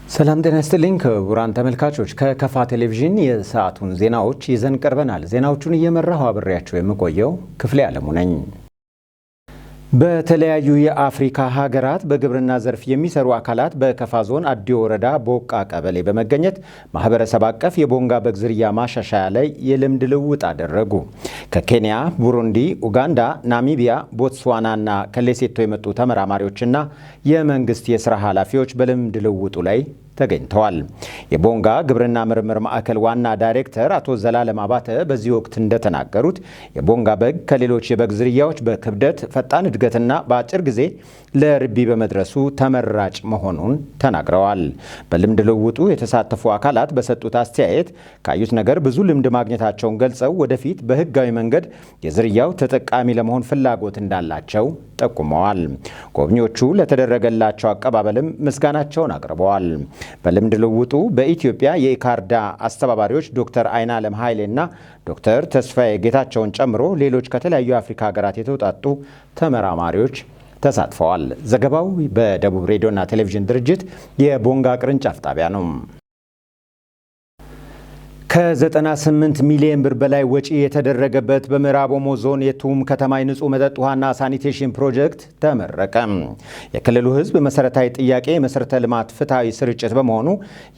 ሰላም ጤና ይስጥልኝ ክቡራን ተመልካቾች፣ ከከፋ ቴሌቪዥን የሰዓቱን ዜናዎች ይዘን ቀርበናል። ዜናዎቹን እየመራሁ አብሬያቸው የምቆየው ክፍሌ አለሙ ነኝ። በተለያዩ የአፍሪካ ሀገራት በግብርና ዘርፍ የሚሰሩ አካላት በከፋ ዞን አዲዮ ወረዳ ቦቃ ቀበሌ በመገኘት ማህበረሰብ አቀፍ የቦንጋ በግ ዝርያ ማሻሻያ ላይ የልምድ ልውውጥ አደረጉ። ከኬንያ፣ ቡሩንዲ፣ ኡጋንዳ፣ ናሚቢያ፣ ቦትስዋናና ከሌሴቶ የመጡ ተመራማሪዎችና የመንግስት የስራ ኃላፊዎች በልምድ ልውውጡ ላይ ተገኝተዋል። የቦንጋ ግብርና ምርምር ማዕከል ዋና ዳይሬክተር አቶ ዘላለም አባተ በዚህ ወቅት እንደተናገሩት የቦንጋ በግ ከሌሎች የበግ ዝርያዎች በክብደት ፈጣን እድገትና በአጭር ጊዜ ለርቢ በመድረሱ ተመራጭ መሆኑን ተናግረዋል። በልምድ ልውውጡ የተሳተፉ አካላት በሰጡት አስተያየት ካዩት ነገር ብዙ ልምድ ማግኘታቸውን ገልጸው ወደፊት በህጋዊ መንገድ የዝርያው ተጠቃሚ ለመሆን ፍላጎት እንዳላቸው ጠቁመዋል። ጎብኚዎቹ ለተደረገላቸው አቀባበልም ምስጋናቸውን አቅርበዋል። በልምድ ልውውጡ በኢትዮጵያ የኢካርዳ አስተባባሪዎች ዶክተር አይናለም ኃይሌና ዶክተር ተስፋዬ ጌታቸውን ጨምሮ ሌሎች ከተለያዩ የአፍሪካ ሀገራት የተውጣጡ ተመራማሪዎች ተሳትፈዋል። ዘገባው በደቡብ ሬዲዮና ቴሌቪዥን ድርጅት የቦንጋ ቅርንጫፍ ጣቢያ ነው። ከ98 ሚሊዮን ብር በላይ ወጪ የተደረገበት በምዕራብ ኦሞ ዞን የቱም ከተማ የንጹህ መጠጥ ውሃና ሳኒቴሽን ፕሮጀክት ተመረቀ። የክልሉ ሕዝብ መሰረታዊ ጥያቄ የመሰረተ ልማት ፍትሐዊ ስርጭት በመሆኑ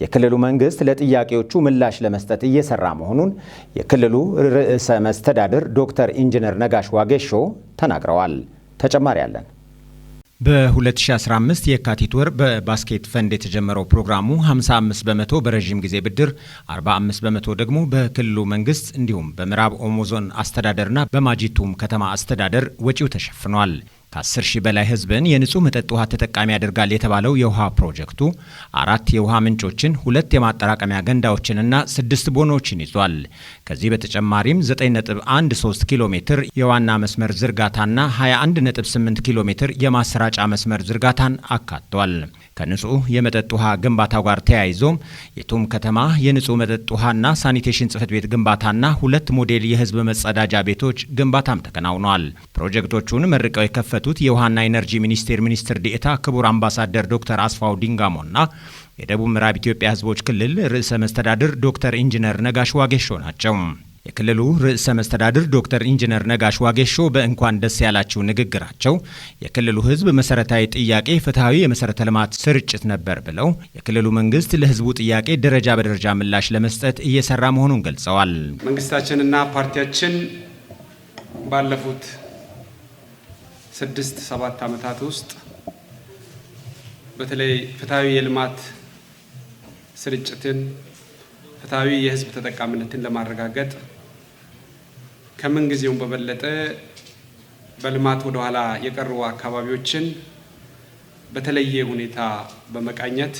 የክልሉ መንግስት ለጥያቄዎቹ ምላሽ ለመስጠት እየሰራ መሆኑን የክልሉ ርዕሰ መስተዳድር ዶክተር ኢንጂነር ነጋሽ ዋጌሾ ተናግረዋል። ተጨማሪ አለን። በ2015 የካቲት ወር በባስኬት ፈንድ የተጀመረው ፕሮግራሙ 55% በረዥም ጊዜ ብድር፣ 45% ደግሞ በክልሉ መንግስት እንዲሁም በምዕራብ ኦሞ ዞን አስተዳደርና በማጂቱም ከተማ አስተዳደር ወጪው ተሸፍኗል። ከ10 ሺህ በላይ ህዝብን የንጹህ መጠጥ ውሃ ተጠቃሚ ያደርጋል የተባለው የውሃ ፕሮጀክቱ አራት የውሃ ምንጮችን፣ ሁለት የማጠራቀሚያ ገንዳዎችንና ስድስት ቦኖችን ይዟል። ከዚህ በተጨማሪም 9.13 ኪሎ ሜትር የዋና መስመር ዝርጋታና 21.8 ኪሎ ሜትር የማሰራጫ መስመር ዝርጋታን አካቷል። ከንጹህ የመጠጥ ውሃ ግንባታው ጋር ተያይዞም የቱም ከተማ የንጹህ መጠጥ ውሃና ሳኒቴሽን ጽሕፈት ቤት ግንባታና ሁለት ሞዴል የህዝብ መጸዳጃ ቤቶች ግንባታም ተከናውኗል። ፕሮጀክቶቹን መርቀው የከፈቱት የውሃና ኢነርጂ ሚኒስቴር ሚኒስትር ዴኤታ ክቡር አምባሳደር ዶክተር አስፋው ዲንጋሞና የደቡብ ምዕራብ ኢትዮጵያ ህዝቦች ክልል ርዕሰ መስተዳድር ዶክተር ኢንጂነር ነጋሽ ዋጌሾ ናቸው። የክልሉ ርዕሰ መስተዳድር ዶክተር ኢንጂነር ነጋሽ ዋጌሾ በእንኳን ደስ ያላችሁ ንግግራቸው የክልሉ ህዝብ መሰረታዊ ጥያቄ ፍትሐዊ የመሰረተ ልማት ስርጭት ነበር ብለው የክልሉ መንግስት ለህዝቡ ጥያቄ ደረጃ በደረጃ ምላሽ ለመስጠት እየሰራ መሆኑን ገልጸዋል። መንግስታችንና ፓርቲያችን ባለፉት 6-7 ዓመታት ውስጥ በተለይ ፍትሐዊ የልማት ስርጭትን፣ ፍትሐዊ የህዝብ ተጠቃሚነትን ለማረጋገጥ ከምን ጊዜውም በበለጠ በልማት ወደ ኋላ የቀሩ አካባቢዎችን በተለየ ሁኔታ በመቃኘት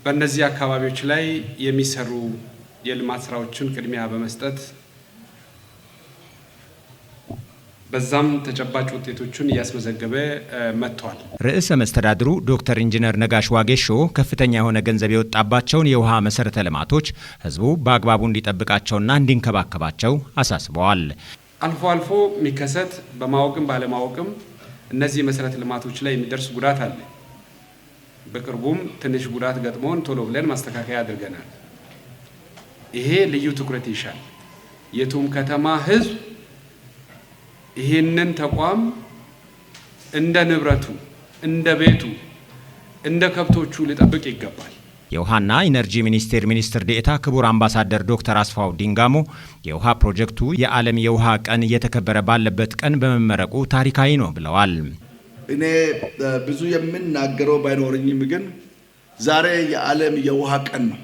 በእነዚህ አካባቢዎች ላይ የሚሰሩ የልማት ስራዎችን ቅድሚያ በመስጠት በዛም ተጨባጭ ውጤቶችን እያስመዘገበ መጥቷል። ርዕሰ መስተዳድሩ ዶክተር ኢንጂነር ነጋሽ ዋጌሾ ከፍተኛ የሆነ ገንዘብ የወጣባቸውን የውሃ መሰረተ ልማቶች ህዝቡ በአግባቡ እንዲጠብቃቸውና እንዲንከባከባቸው አሳስበዋል። አልፎ አልፎ የሚከሰት በማወቅም ባለማወቅም እነዚህ መሰረተ ልማቶች ላይ የሚደርስ ጉዳት አለ። በቅርቡም ትንሽ ጉዳት ገጥሞን ቶሎ ብለን ማስተካከያ አድርገናል። ይሄ ልዩ ትኩረት ይሻል። የቱም ከተማ ህዝብ ይህንን ተቋም እንደ ንብረቱ፣ እንደ ቤቱ፣ እንደ ከብቶቹ ሊጠብቅ ይገባል። የውሃና ኢነርጂ ሚኒስቴር ሚኒስትር ዴኤታ ክቡር አምባሳደር ዶክተር አስፋው ዲንጋሞ የውሃ ፕሮጀክቱ የዓለም የውሃ ቀን እየተከበረ ባለበት ቀን በመመረቁ ታሪካዊ ነው ብለዋል። እኔ ብዙ የምናገረው ባይኖረኝም ግን ዛሬ የዓለም የውሃ ቀን ነው።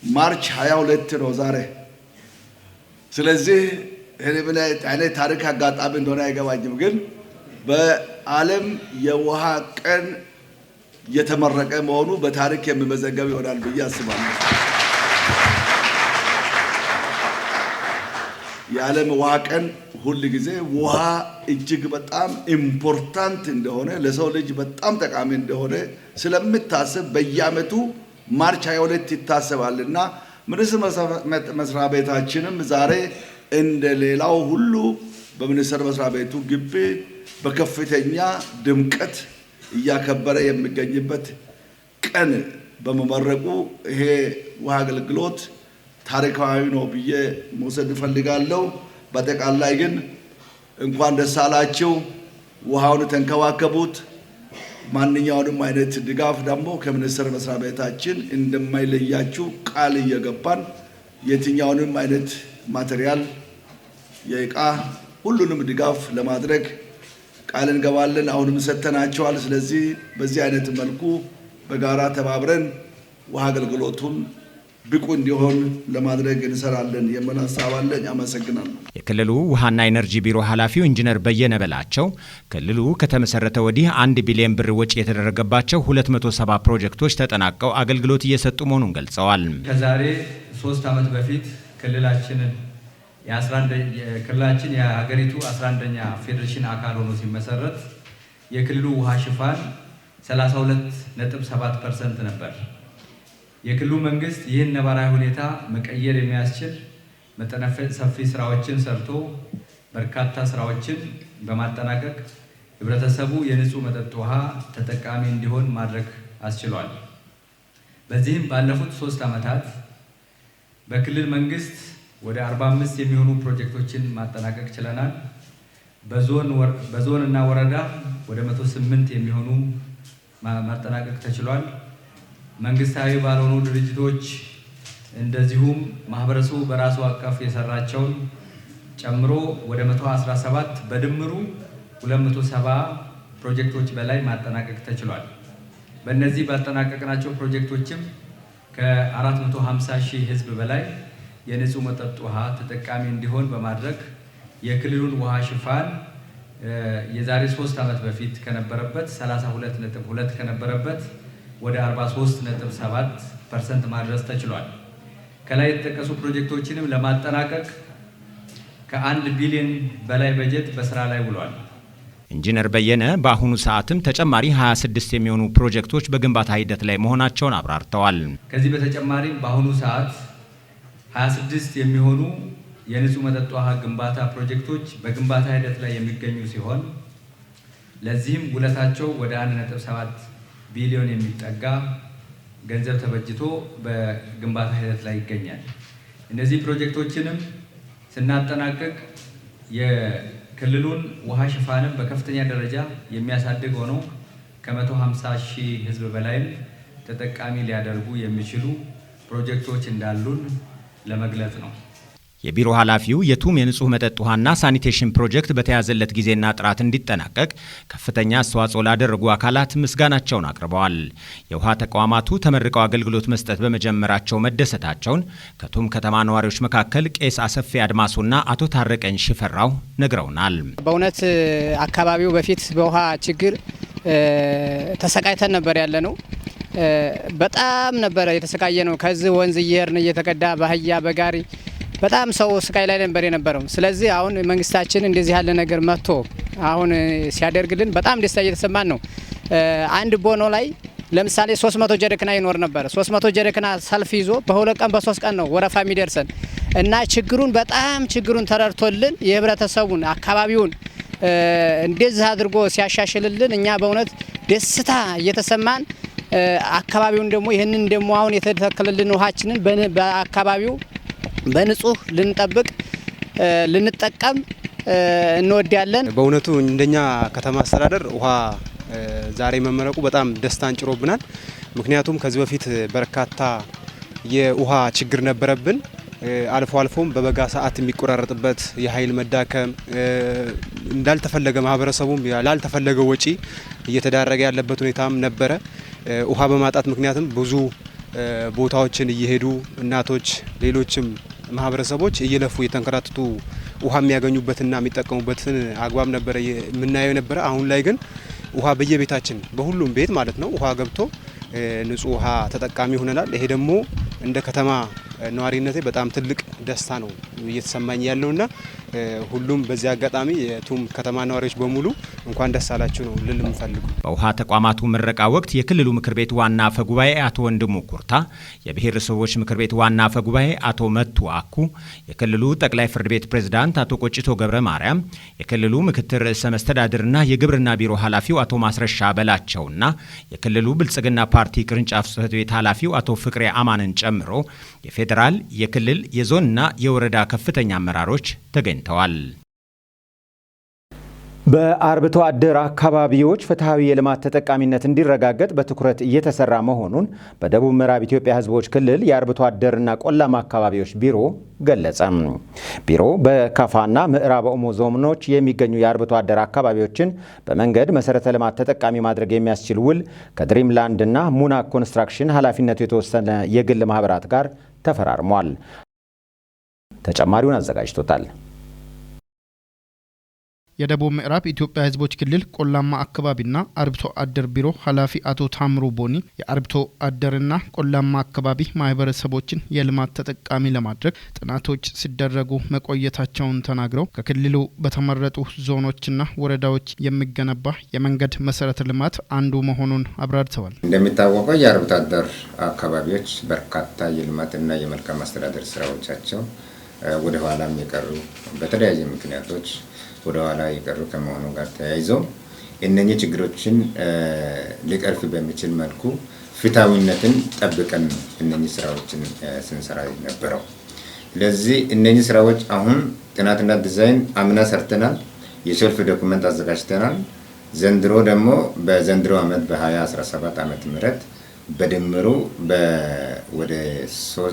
March 22 ነው ዛሬ። ስለዚህ እኔ ታሪክ አጋጣሚ እንደሆነ አይገባኝም፣ ግን በዓለም የውሃ ቀን የተመረቀ መሆኑ በታሪክ የሚመዘገብ ይሆናል ብዬ አስባለሁ። የዓለም ውሃ ቀን ሁል ጊዜ ውሃ እጅግ በጣም important እንደሆነ፣ ለሰው ልጅ በጣም ጠቃሚ እንደሆነ ስለምታስብ በየዓመቱ March 22 ይታሰባልና ሚኒስቴር መስሪያ ቤታችንም ዛሬ እንደ ሌላው ሁሉ በሚኒስቴር መስሪያ ቤቱ ግቢ በከፍተኛ ድምቀት እያከበረ የሚገኝበት ቀን በመመረቁ ይሄ ውሃ አገልግሎት ታሪካዊ ነው ብዬ መውሰድ እፈልጋለሁ። በአጠቃላይ ግን እንኳን ደስ አላችሁ። ውሃውን ተንከባከቡት። ማንኛውንም አይነት ድጋፍ ደግሞ ከሚኒስቴር መስሪያ ቤታችን እንደማይለያችሁ ቃል እየገባን የትኛውንም አይነት material፣ የእቃ፣ ሁሉንም ድጋፍ ለማድረግ ቃል እንገባለን። አሁንም ሰጥተናቸዋል። ስለዚህ በዚህ አይነት መልኩ በጋራ ተባብረን ውሃ አገልግሎቱን ብቁ እንዲሆን ለማድረግ እንሰራለን የሚል ሀሳብ አለኝ። አመሰግናለሁ። የክልሉ ውሃና ኢነርጂ ቢሮ ኃላፊው ኢንጂነር በየነ በላቸው ክልሉ ከተመሰረተ ወዲህ 1 ቢሊዮን ብር ወጪ የተደረገባቸው 270 ፕሮጀክቶች ተጠናቀው አገልግሎት እየሰጡ መሆኑን ገልጸዋል። ከዛሬ 3 ዓመት በፊት ክልላችን የሀገሪቱ 11ኛ ፌዴሬሽን አካል ሆኖ ሲመሰረት የክልሉ ውሃ ሽፋን 32.7% ነበር። የክልሉ መንግስት ይህን ነባራዊ ሁኔታ መቀየር የሚያስችል መጠነ ሰፊ ስራዎችን ሰርቶ በርካታ ስራዎችን በማጠናቀቅ ህብረተሰቡ የንጹህ መጠጥ ውሃ ተጠቃሚ እንዲሆን ማድረግ አስችሏል። በዚህም ባለፉት 3 ዓመታት በክልል መንግስት ወደ 45 የሚሆኑ ፕሮጀክቶችን ማጠናቀቅ ችለናል። በዞን እና ወረዳ ወደ 108 የሚሆኑ ማጠናቀቅ ተችሏል። መንግስታዊ ባልሆኑ ድርጅቶች እንደዚሁም ማህበረሰቡ በራሱ አቀፍ የሰራቸውን ጨምሮ ወደ 117፣ በድምሩ 270 ፕሮጀክቶች በላይ ማጠናቀቅ ተችሏል። በእነዚህ ባጠናቀቅናቸው ፕሮጀክቶችም ከ450 ሺህ ህዝብ በላይ የንጹህ መጠጥ ውሃ ተጠቃሚ እንዲሆን በማድረግ የክልሉን ውሃ ሽፋን የዛሬ 3 ዓመት በፊት ከነበረበት 32.2 ከነበረበት ወደ 43.7% ማድረስ ተችሏል። ከላይ የተጠቀሱ ፕሮጀክቶችንም ለማጠናቀቅ ከ1 ቢሊዮን በላይ በጀት በስራ ላይ ውሏል። ኢንጂነር በየነ በአሁኑ ሰዓትም ተጨማሪ 26 የሚሆኑ ፕሮጀክቶች በግንባታ ሂደት ላይ መሆናቸውን አብራርተዋል። ከዚህ በተጨማሪም በአሁኑ ሰዓት 26 የሚሆኑ የንጹህ መጠጥ ውሃ ግንባታ ፕሮጀክቶች በግንባታ ሂደት ላይ የሚገኙ ሲሆን ለዚህም ውለታቸው ወደ 1.7 ቢሊዮን የሚጠጋ ገንዘብ ተበጅቶ በግንባታ ሂደት ላይ ይገኛል። እነዚህ ፕሮጀክቶችንም ስናጠናቅቅ የክልሉን ውሃ ሽፋንም በከፍተኛ ደረጃ የሚያሳድግ ሆኖ ከ150 ሺህ ሕዝብ በላይም ተጠቃሚ ሊያደርጉ የሚችሉ ፕሮጀክቶች እንዳሉን ለመግለጽ ነው። የቢሮ ኃላፊው የቱም የንጹህ መጠጥ ውሃና ሳኒቴሽን ፕሮጀክት በተያዘለት ጊዜና ጥራት እንዲጠናቀቅ ከፍተኛ አስተዋጽኦ ላደረጉ አካላት ምስጋናቸውን አቅርበዋል። የውሃ ተቋማቱ ተመርቀው አገልግሎት መስጠት በመጀመራቸው መደሰታቸውን ከቱም ከተማ ነዋሪዎች መካከል ቄስ አሰፌ አድማሱና አቶ ታረቀኝ ሽፈራው ነግረውናል። በእውነት አካባቢው በፊት በውሃ ችግር ተሰቃይተን ነበር ያለነው። በጣም ነበረ የተሰቃየነው። ከዚህ ወንዝ እየሄድን እየተቀዳ በአህያ በጋሪ በጣም ሰው ስቃይ ላይ ነበር የነበረው። ስለዚህ አሁን መንግስታችን እንደዚህ ያለ ነገር መጥቶ አሁን ሲያደርግልን በጣም ደስታ እየተሰማን ነው። አንድ ቦኖ ላይ ለምሳሌ 300 ጀሪካን ይኖር ነበር። 300 ጀሪካን ሰልፍ ይዞ በ2 ቀን በ3 ቀን ነው ወረፋ የሚደርሰን እና ችግሩን በጣም ችግሩን ተረድቶልን የህብረተሰቡን አካባቢውን እንደዚህ አድርጎ ሲያሻሽልልን እኛ በእውነት ደስታ እየተሰማን አካባቢውን ደግሞ ይህንን ደግሞ አሁን የተተከለልን ውሃችንን በአካባቢው በንጹህ ልንጠብቅ ልንጠቀም እንወዳለን። በእውነቱ እንደኛ ከተማ አስተዳደር ውሃ ዛሬ መመረቁ በጣም ደስታን ጭሮብናል። ምክንያቱም ከዚህ በፊት በርካታ የውሃ ችግር ነበረብን። አልፎ አልፎም በበጋ ሰዓት የሚቆራረጥበት፣ የኃይል መዳከም፣ እንዳልተፈለገ ማህበረሰቡም ላልተፈለገ ወጪ እየተዳረገ ያለበት ሁኔታም ነበረ። ውሃ በማጣት ምክንያትም ብዙ ቦታዎችን እየሄዱ እናቶች፣ ሌሎችም ማህበረሰቦች እየለፉ እየተንከራተቱ ውሃ የሚያገኙበትና የሚጠቀሙበትን አግባብ ነበረ የምናየው ነበረ። አሁን ላይ ግን ውሃ በየቤታችን በሁሉም ቤት ማለት ነው ውሃ ገብቶ ንጹህ ውሃ ተጠቃሚ ሆነናል። ይሄ ደግሞ እንደ ከተማ ነዋሪነቴ በጣም ትልቅ ደስታ ነው እየተሰማኝ ያለውና ሁሉም በዚህ አጋጣሚ የቱም ከተማ ነዋሪዎች በሙሉ እንኳን ደስ አላችሁ ነው ልል የምፈልገው። በውሃ ተቋማቱ ምረቃ ወቅት የክልሉ ምክር ቤት ዋና አፈ ጉባኤ አቶ ወንድሙ ኩርታ፣ የብሔረሰቦች ምክር ቤት ዋና አፈ ጉባኤ አቶ መቱ አኩ፣ የክልሉ ጠቅላይ ፍርድ ቤት ፕሬዝዳንት አቶ ቆጭቶ ገብረ ማርያም፣ የክልሉ ምክትል ርዕሰ መስተዳድርና የግብርና ቢሮ ኃላፊው አቶ ማስረሻ በላቸውና የክልሉ ብልጽግና ፓርቲ ቅርንጫፍ ጽሕፈት ቤት ኃላፊው አቶ ፍቅሬ አማንን ጨምሮ የፌዴራል፣ የክልል፣ የዞንና የወረዳ ከፍተኛ አመራሮች ተገኝተዋል። በአርብቶ አደር አካባቢዎች ፍትሐዊ የልማት ተጠቃሚነት እንዲረጋገጥ በትኩረት እየተሰራ መሆኑን በደቡብ ምዕራብ ኢትዮጵያ ሕዝቦች ክልል የአርብቶ አደርና ቆላማ አካባቢዎች ቢሮ ገለጸ። ቢሮው በካፋና ምዕራብ ኦሞ ዞኖች የሚገኙ የአርብቶ አደር አካባቢዎችን በመንገድ መሰረተ ልማት ተጠቃሚ ማድረግ የሚያስችል ውል ከድሪምላንድና ሙና ኮንስትራክሽን ኃላፊነቱ የተወሰነ የግል ማህበራት ጋር ተፈራርሟል። ተጨማሪውን አዘጋጅቶታል። የደቡብ ምዕራብ ኢትዮጵያ ሕዝቦች ክልል ቆላማ አካባቢና አርብቶ አደር ቢሮ ኃላፊ አቶ ታምሩ ቦኒ የአርብቶ አደርና ቆላማ አካባቢ ማህበረሰቦችን የልማት ተጠቃሚ ለማድረግ ጥናቶች ሲደረጉ መቆየታቸውን ተናግረው ከክልሉ በተመረጡ ዞኖችና ወረዳዎች የሚገነባ የመንገድ መሰረተ ልማት አንዱ መሆኑን አብራርተዋል። እንደሚታወቀው የአርብቶ አደር አካባቢዎች በርካታ የልማትና የመልካም አስተዳደር ስራዎቻቸው ወደ ኋላም የቀሩ፣ በተለያየ ምክንያቶች ወደ ኋላ የቀሩ ከመሆኑ ጋር ተያይዞ እነኚህ ችግሮችን ሊቀርፍ በሚችል መልኩ ፍትሐዊነትን ጠብቀን ነው እነኚህ ስራዎችን ስንሰራ ነበረው። ስለዚህ እነኚህ ስራዎች አሁን ጥናትና ዲዛይን አምና ሰርተናል። የ shelf document አዘጋጅተናል። ዘንድሮ ደግሞ በዘንድሮ ዓመት በ2017 ዓመተ ምህረት በድምሩ ወደ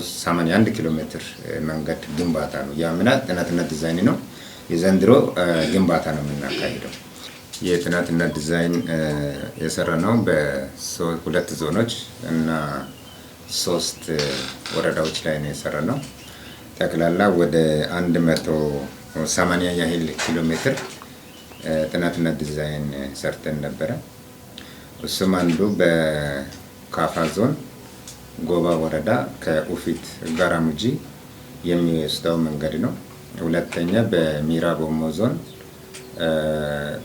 81 ኪሎ ሜትር መንገድ ግንባታ ነው። የአምና ጥናትና ዲዛይን ነው። የዘንድሮ ግንባታ ነው የምናካሂደው። የጥናትና ዲዛይን የሰራ ነው በሁለት ዞኖች እና 3 ወረዳዎች ላይ ነው የሰራ ነው። ጠቅላላ ወደ 180 ያህል ኪሎ ሜትር ጥናትና ዲዛይን ሰርተን ነበረ። እሱም አንዱ በካፋ ዞን ጎባ ወረዳ ከኡፊት ጋራሙጂ የሚወስደው መንገድ ነው። ሁለተኛ በምዕራብ ኦሞ ዞን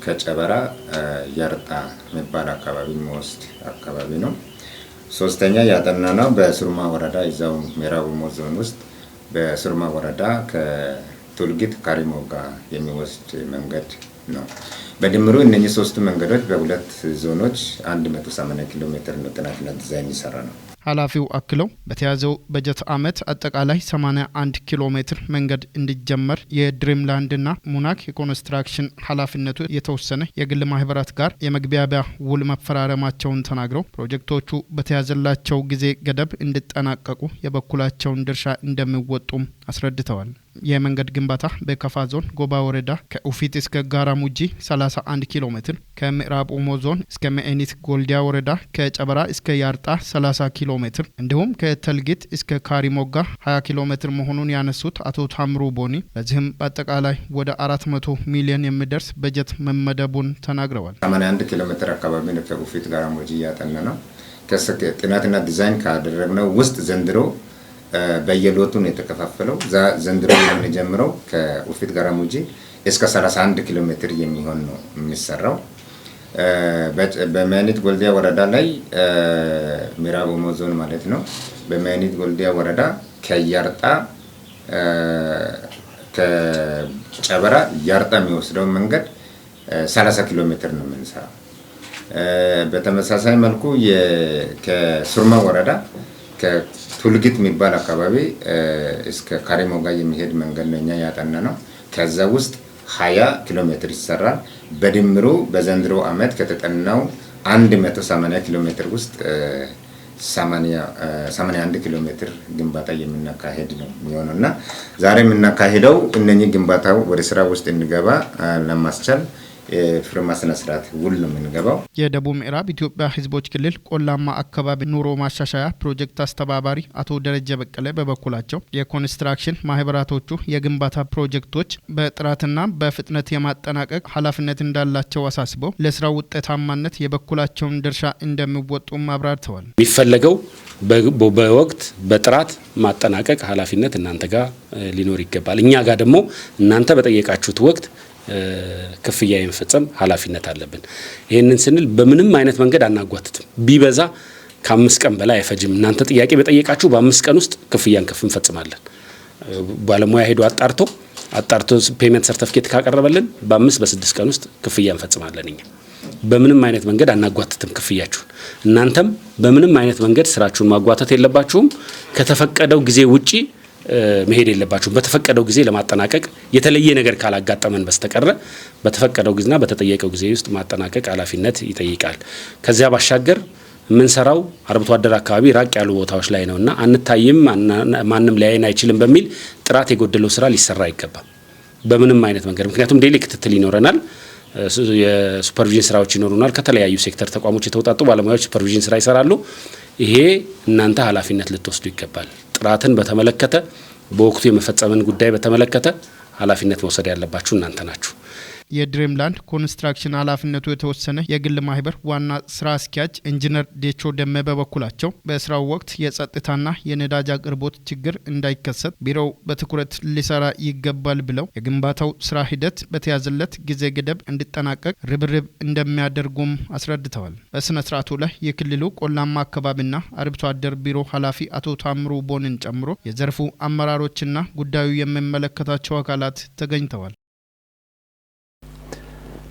ከጨበራ ያርጣ የሚባል አካባቢ የሚወስድ አካባቢ ነው። ሶስተኛ ያጠናነው በሱርማ ወረዳ፣ እዛው ምዕራብ ኦሞ ዞን ውስጥ በሱርማ ወረዳ ከቱልጊት ካሪሞጋ የሚወስድ መንገድ ነው። በድምሩ እነኚህ ሶስቱ መንገዶች በሁለት ዞኖች 180 ኪሎ ሜትር ነው ጥናትና ዲዛይን ይሰራ ነው። ኃላፊው አክለው በተያዘው በጀት ዓመት አጠቃላይ 81 ኪሎ ሜትር መንገድ እንዲጀመር የድሪምላንድና ሙናክ የኮንስትራክሽን ኃላፊነቱ የተወሰነ የግል ማህበራት ጋር የመግባቢያ ውል መፈራረማቸውን ተናግረው ፕሮጀክቶቹ በተያዘላቸው ጊዜ ገደብ እንዲጠናቀቁ የበኩላቸውን ድርሻ እንደሚወጡም አስረድተዋል። የመንገድ ግንባታ በካፋ ዞን ጎባ ወረዳ ከኡፊት እስከ ጋራሙጂ 31 ኪሎ ሜትር፣ ከምዕራብ ኦሞ ዞን እስከ መኤኒት ጎልዲያ ወረዳ ከጨበራ እስከ ያርጣ 30 ኪሎ ሜትር እንዲሁም ከተልጊት እስከ ካሪሞጋ 20 ኪሎ ሜትር መሆኑን ያነሱት አቶ ታምሩ ቦኒ በዚህም በአጠቃላይ ወደ 400 ሚሊዮን የሚደርስ በጀት መመደቡን ተናግረዋል። 81 ኪሎ ሜትር አካባቢ ነው ከኡፊት ጋራሙጂ እያጠና ነው። ጥናትና ዲዛይን ካደረግነው ውስጥ ዘንድሮ በየ lot ኡ ነው የተከፋፈለው። ዘንድሮ የምንጀምረው ከኡፊት ጋራሙጂ እስከ 31 ኪሎ ሜትር የሚሆን ነው የሚሰራው። በመያኒት ጎልዲያ ወረዳ ላይ፣ ምዕራብ ኦሞ ዞን ማለት ነው። በመያኒት ጎልዲያ ወረዳ ከያርጣ፣ ከጨበራ ያርጣ የሚወስደው መንገድ 30 ኪሎ ሜትር ነው የምንሰራው። በተመሳሳይ መልኩ ከሱርማ ወረዳ ከቱልጊት የሚባል አካባቢ እስከ ካሪሞጋ የሚሄድ መንገድ ነው እኛ ያጠና ነው። ከዛ ውስጥ 20 ኪሎ ሜትር ይሰራል። በድምሩ በዘንድሮ ዓመት ከተጠናው 180 ኪሎ ሜትር ውስጥ 81 ኪሎ ሜትር ግንባታ የምናካሄድ ነው የሚሆነው እና ዛሬ የምናካሄደው እነኚህ ግንባታው ወደ ስራ ውስጥ እንገባ ለማስቻል የፊርማ ስነ ስርዓት ውል ነው የምንገባው። የደቡብ ምዕራብ ኢትዮጵያ ሕዝቦች ክልል ቆላማ አካባቢ ኑሮ ማሻሻያ ፕሮጀክት አስተባባሪ አቶ ደረጀ በቀለ በበኩላቸው የኮንስትራክሽን ማህበራቶቹ የግንባታ ፕሮጀክቶች በጥራትና በፍጥነት የማጠናቀቅ ኃላፊነት እንዳላቸው አሳስበው ለስራው ውጤታማነት የበኩላቸውን ድርሻ እንደሚወጡም አብራርተዋል። የሚፈለገው በወቅት በጥራት ማጠናቀቅ ኃላፊነት እናንተ ጋር ሊኖር ይገባል። እኛ ጋር ደግሞ እናንተ በጠየቃችሁት ወቅት ክፍያ የመፈጸም ኃላፊነት አለብን። ይህንን ስንል በምንም አይነት መንገድ አናጓትትም። ቢበዛ ከ5 ቀን በላይ አይፈጅም። እናንተ ጥያቄ በጠየቃችሁ በ5 ቀን ውስጥ ክፍያን እንፈጽማለን። ባለሙያ ሄዶ አጣርቶ payment certificate ካቀረበልን በ5 በ6 ቀን ውስጥ ክፍያ እንፈጽማለን። እኛ በምንም አይነት መንገድ አናጓትትም ክፍያችሁን። እናንተም በምንም አይነት መንገድ ስራችሁን ማጓተት የለባችሁም። ከተፈቀደው ጊዜ ውጪ መሄድ የለባችሁም። በተፈቀደው ጊዜ ለማጠናቀቅ የተለየ ነገር ካላጋጠመን በስተቀረ በተፈቀደው ጊዜና በተጠየቀው ጊዜ ውስጥ ማጠናቀቅ ኃላፊነት ይጠይቃል። ከዚያ ባሻገር የምንሰራው አርብቶ አደር አካባቢ ራቅ ያሉ ቦታዎች ላይ ነውና አንታይም፣ ማንም ሊያየን አይችልም በሚል ጥራት የጎደለው ስራ ሊሰራ አይገባም በምንም አይነት መንገድ። ምክንያቱም daily ክትትል ይኖረናል፣ የ supervision ስራዎች ይኖሩናል። ከተለያዩ ሴክተር ተቋሞች የተውጣጡ ባለሙያዎች supervision ስራ ይሰራሉ። ይሄ እናንተ ኃላፊነት ልትወስዱ ይገባል። ጥራትን በተመለከተ በወቅቱ የመፈጸምን ጉዳይ በተመለከተ ኃላፊነት መውሰድ ያለባችሁ እናንተ ናችሁ። የድሪምላንድ ኮንስትራክሽን ኃላፊነቱ የተወሰነ የግል ማህበር ዋና ስራ አስኪያጅ ኢንጂነር ዴቾ ደመ በበኩላቸው በስራው ወቅት የጸጥታና የነዳጅ አቅርቦት ችግር እንዳይከሰት ቢሮው በትኩረት ሊሰራ ይገባል ብለው የግንባታው ስራ ሂደት በተያዘለት ጊዜ ገደብ እንዲጠናቀቅ ርብርብ እንደሚያደርጉም አስረድተዋል። በስነ ስርዓቱ ላይ የክልሉ ቆላማ አካባቢና አርብቶ አደር ቢሮ ኃላፊ አቶ ታምሩ ቦንን ጨምሮ የዘርፉ አመራሮችና ጉዳዩ የሚመለከታቸው አካላት ተገኝተዋል።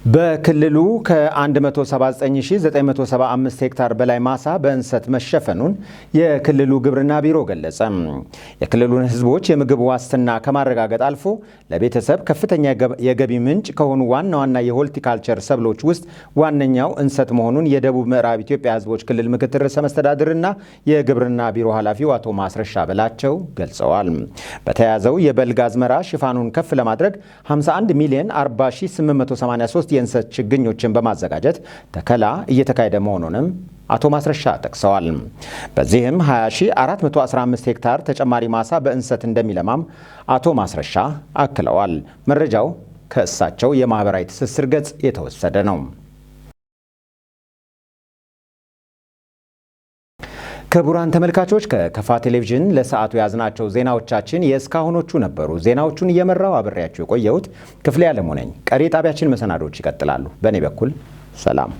በክልሉ ከ179975 ሄክታር በላይ ማሳ በእንሰት መሸፈኑን የክልሉ ግብርና ቢሮ ገለጸ። የክልሉን ሕዝቦች የምግብ ዋስትና ከማረጋገጥ አልፎ ለቤተሰብ ከፍተኛ የገቢ ምንጭ ከሆኑ ዋና ዋና የሆርቲካልቸር ሰብሎች ውስጥ ዋነኛው እንሰት መሆኑን የደቡብ ምዕራብ ኢትዮጵያ ሕዝቦች ክልል ምክትል ርዕሰ መስተዳድርና የግብርና ቢሮ ኃላፊው አቶ ማስረሻ በላቸው ገልጸዋል። በተያያዘው የበልግ አዝመራ ሽፋኑን ከፍ ለማድረግ 51 ሚሊዮን 40883 የእንሰት ችግኞችን በማዘጋጀት ተከላ እየተካሄደ መሆኑንም አቶ ማስረሻ ጠቅሰዋል። በዚህም 20415 ሄክታር ተጨማሪ ማሳ በእንሰት እንደሚለማም አቶ ማስረሻ አክለዋል። መረጃው ከእሳቸው የማህበራዊ ትስስር ገጽ የተወሰደ ነው። ክቡራን ተመልካቾች፣ ከከፋ ቴሌቪዥን ለሰዓቱ የያዝናቸው ዜናዎቻችን የእስካሁኖቹ ነበሩ። ዜናዎቹን እየመራው አብሬያችሁ የቆየሁት ክፍሌ አለሙ ነኝ። ቀሪ ጣቢያችን መሰናዶች ይቀጥላሉ። በእኔ በኩል ሰላም።